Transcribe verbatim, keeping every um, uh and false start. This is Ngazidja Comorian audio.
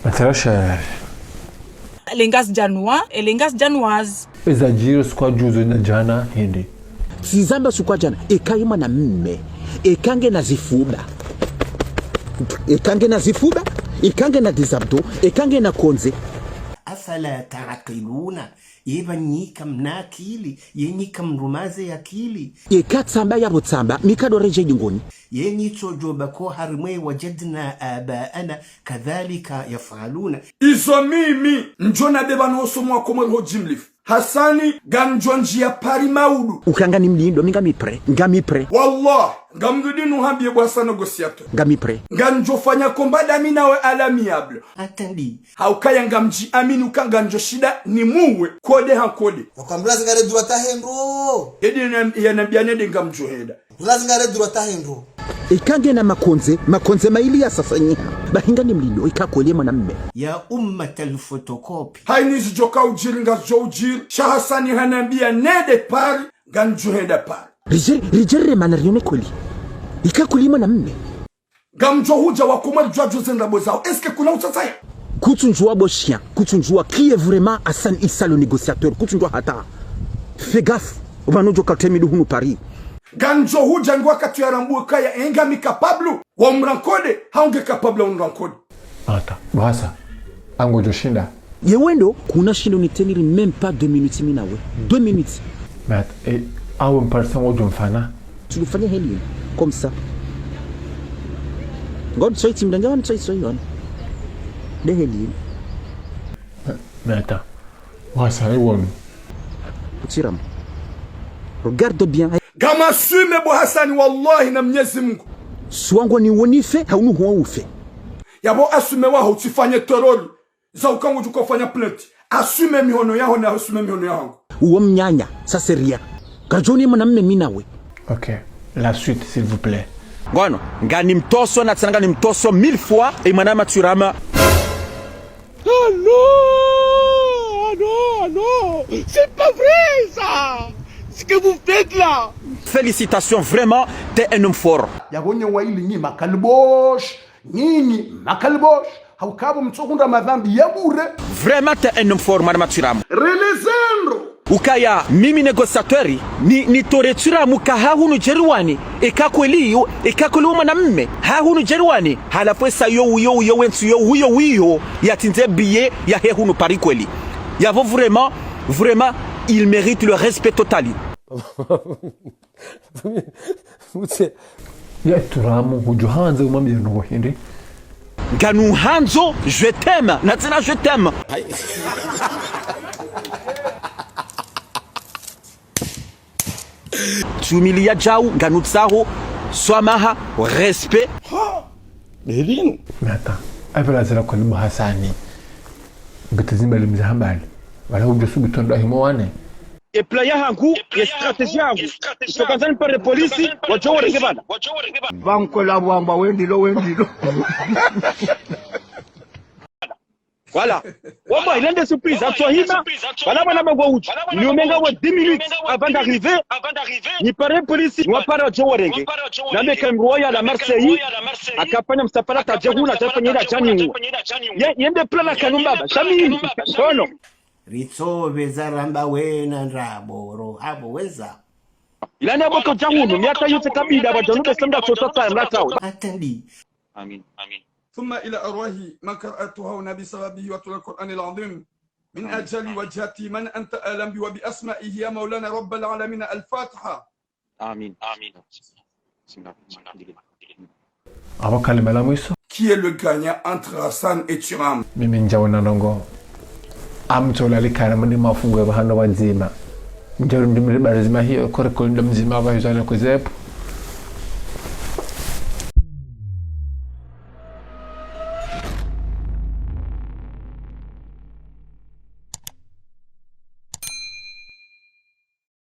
Matara shayari. Elengas janwa, elengas janwas. Eza djiri siku ya juzi na jana hindri. Sizamba siku ya jana, eka ye mwanamme, eka ngena zifuba. Eka ngena zifuba, eka ngena des abdos, eka ngena kondze. أفلا تعقلون؟ Yeba nyi kamna akili, ye nyi kamrumaze akili. Eka tsamba yapvo tsamba, mi kado redjei dingoni. Ye nyi tsodjo bako harimwa وجدنا آباءنا كذلك يفعلون. Izo mimi, ndjo na beba no somo wa Komori ho Gymleaf. Hasani, ngamdjo ndjia Paris maudu. Uka ngani mlindo, mi ngami prêt, ngami prêt. Wallah, ngamdjo dinu hambie bo Hassan négociateur. Ngami prêt. Ngamdjo fanya combat dami nawe à l'amiable. Attendez. Haukaya ngamdji amini uka ngamdjo shinda ni muwe, kode ha kode. Waka mlazi ngare droit hata hendo. Edi na- yanambia nende ngamdjo henda. Mlazi ngare droit hata hendo. Eka ngena makondze, makondze maili ya sasanyiha. Bahi ngani mlindo, eka kweli mwanamme. Ya ummat al-photocopie. Haini zidjoka udjiri ngazidjo udjiri. Sha Hasani hanambia nende Paris, ngamdjo henda Paris. Ridjeri, ridjeri remana rione kweli. Eka kweli mwanamme. Ngamdjo hudja wa Komori djwadjo ze ndrabo zaho. Est-ce que kuna utsatsaye? Kutsundjua bo chien, kutsundjua qui est vraiment Hassan Issa le négociateur, kutsundjua hata. Fais gaffe, pvanu djo katremi du hunu Paris. Ngamdjo hudja ngu wakati ya rambu kaya, e ngami capable wa umrankode, hau nge capable wa umrankode. Attends, bo Hassan, ngodjo shinda? Ye wendo, kuna shindo ni tenir même pas deux minutes mi nawe. Deux minutes. Mais attends, eh, awe mparisa ngodjo mfana. Tu le fanya heli, comme ça. Ngon soy tim danga wan soy soy wan. De heli. Mais attends. Wasa, e wonu. Utsiram. Regarde bien. Ngam assume bo Hasani, wallahi na Mnyezi Mungu. Swango ni wonife, haunu huwa ufe. Yapvo assume waho utsifanye toroli. Za uka ngudjo ufanya plainte. Assume mihono yaho na assume mihono yahangu. Uwo mnyanya, ça c'est rien. Ngadjo ni mwanamme mi nawe. Ok. La suite, s'il vous plaît. Ngono, ngani mtoso na tsena ngani mtoso mille fois, e mwana Matsurama. Ah non, ah non, ah non, c'est pas vrai ça. Ce que vous faites là. Félicitations, vraiment, t'es un homme fort. Yagonye waili nyi makalbosh. Nyinyi makalbosh, haukapvo mtsohundra madhambi ya bure. Vraiment t'es un homme fort, mwana Matsurama. Relezendro. Ukaya mimi négociateur, ni, nitore Tsuramu ka hahunu Djeriwani, eka kweli, eka kweli wo mwanamme, hahunu Djeriwani, halafu esa yo uyo, uyo wentsu yo, uyo, uyo, yatsindze billet, yahe hunu Paris kweli. Yapvo vraiment, vraiment, il mérite le respect total. Utse. Ya Tsuramu, hudjo handza umwambie ndrongo hindri. Nganu handzo, je t'aime, na tsena je t'aime. Tsumili ya djau, nganu tsaho, swamaha, respect. Belinu. Mais attends, apela zela kwa libo Hasani. Bete zimba limza hambali. Wala hudjo sugu tondo ahimo wane. E plan yahangu, ye stratégie yahangu, itsokandza nipare polisi, wadjo warenge pvala. Pvankola wamba wendilo, wendilo. Voilà. Wamba, il est de surprise, atsohima, pvala pvana pvangwa udji. Niumenga wa dix minutes avant d'arriver, nipare polisi, niwapare wadjo warenge. Name kamroya la Marseille, akafanya msafara tadje huna, tafanya ila djani huwa. Ye, yende plan la kanu mbaba, sha mimi, sono. Ritsopveza ramba wena ndrabo roha bo weza. Ilani abo kaudja hunu, miaka yontsi kabila, wadjanu besa mda tsotsa sa mda tsawo. Attendez. Amin. Amin. ثم إلى أرواح من قرأتها هنا بسببه وتلو القرآن العظيم من أجل وجهتي من أنت أعلم بي وبأسمائه يا مولانا رب العالمين. الفاتحة. Amin. Amin. Abo kalima la mwiso. Qui est le gagnant entre Hassan et Thuram? Mimi ndjaona ndrongo. Amtsola likana mndi mafungo ya pvahanu pvadzima. Ndjaona ndimri pvadzima hiyo, kore kore ndo mdzima pvahizana kwezepu.